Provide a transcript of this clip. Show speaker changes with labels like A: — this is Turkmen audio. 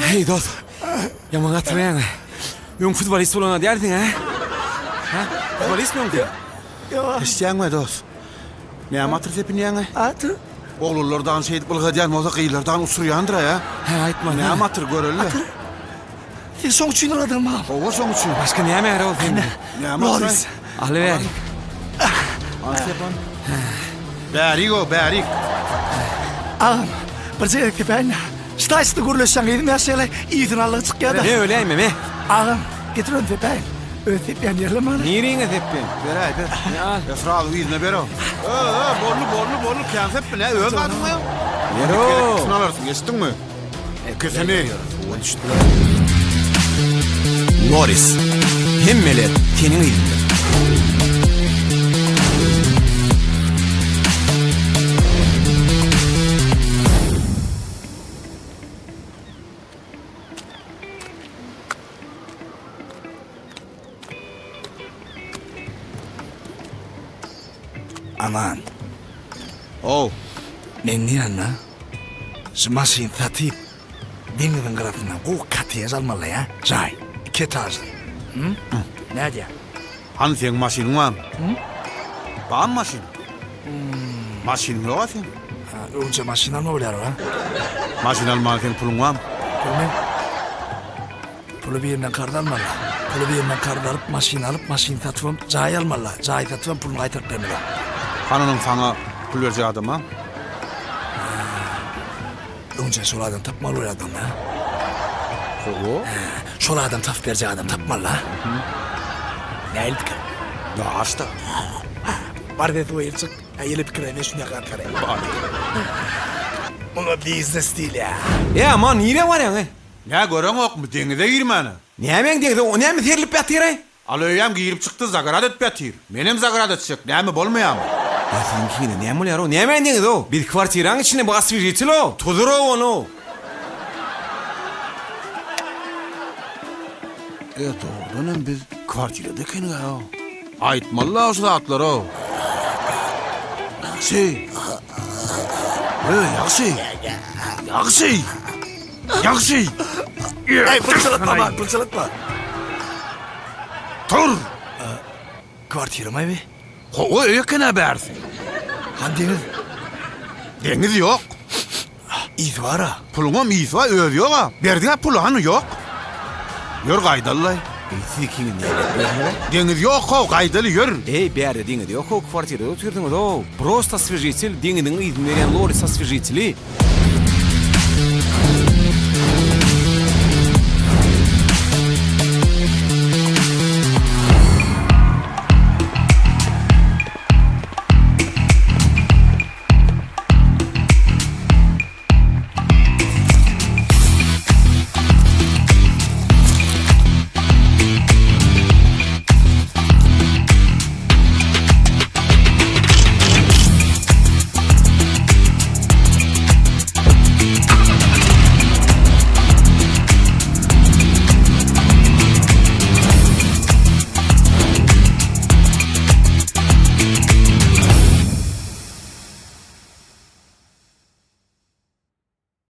A: Heý, dost. Ýaman gatyrýaň. Öň futbolist bolan dälsiň, hä? Hä? Futbolistmi öň sen?
B: Ýok.
C: Eşidýäňmi, dost? Näme atyr sepinýäň-ä?
B: Atyr.
C: Oglanlar dagyny şeýdip ylgadýan bolsa, gyzlar dagyny uçurýandyr-a, ýa?
A: Hä, aýtma.
C: Näme atyr, göreli-le.
B: Atyr. Sen şoň üçin ylgadyňmy, agam?
C: Hawa, şoň üçin.
A: Başga näme ýara ol sende?
C: Näme atyr?
B: Loris.
A: Alyber.
C: Al sepan. Bärik-ow, bärik.
B: Agam, birje gezek sepäýin-dä. Ştaýsda gürleşýän gyzym ýa şeýle yzyny aldygy çykýa-da.
A: Me öläýme, me.
B: Agam, getir ony sepäýin. Öz sepýän ýerlem bar.
A: Niriňe sepýän?
C: Beräý, ber.
A: Me al.
C: Ýa srazu yzyna ber-ow. Ö, ö, boldy, boldy, boldy, kän sepme, nä, öz zadyňmy ýa?
A: Ber-ow.
C: Gezek ikisini alarsyň, eşitdiňmi? Ikisini.
A: Suwa düşdüler. Loris, hemmeler seniň yzyňda.
B: Aman.
C: Ow.
B: Men diýende, şu maşyny satyp, deňiziň gyrasyndan gowy kottej almaly ýa, jaý, iki etažly. Hü? Nädýäň?
C: Hany seň maşynyň barmy? Barmy maşynyň? Maşynyň ýog-a seň.
B: Öňçe maşyn alma bolýar a?
C: Maşyn almaga seň puluň barmy?
B: Pulmy? Puly birinden karz almaly. Puly birinden karz alyp, maşyn alyp, maşyn satybam jaý almaly. Jaý satybam puluny gaýtaryp bermeli.
C: Hany onuň saňa pul berjek adamy barmy?
B: Öňçe şol adamy tapmaly bolýar da.
C: Hawa.
B: Şol adamy tapyp berjek adamy tapmaly-da. Nähili pikir?
C: Daş-da.
B: Bar sen suwa girip çyk. Ýene pikir men şuny ýakap garaýyn. Muňa biznes diýilýär.
A: E, aman, nirä barýaň, e?
C: Nä göreňokmy, deňize girmäne.
A: Nämäň deňize, o näme serlip ýatyr-aý?
C: Al öýem girip çykdy, zagrad edip ýatyr. Menem zagrad etjek, näme bolmaýamy?
A: Ýa siziňkiňde näme bolýar-ow, nämäň deňizi-ow? Biz kwartiraň içinde bu oswežitel-ow, tudur-ow ony-ow.
C: E, dogrudan hem biz kwartirada ekenik-ä-ow. Aýtmaly-la şu zatlary-ow. Ýagşy! E, ýagşy! Ýagşy! Ýagşy!
B: Eý, pylçalatma bak, pylçalatma.
C: Tur!
B: Kwartiramaý bi?
C: Hawa, öý eken-ä bärsi.
B: Hany deňiz?
C: Deňiz ýok.
B: Ysy bar-a.
C: Puluňam ysy bar, özi ýog-a. Berdiň-ä puly, hany ýok. Ýör gaýdaly-laý.
A: Eý, siz ikiňiz näme edýäňiz-aý?
C: Deňiz ýok-how, gaýdaly, ýör.
A: Eý, bärde deňiz ýok-how, kwartirada otyrsyňyz-ow. Prosta oswežitel, deňiziň ysyny berýän Loris oswežiteli.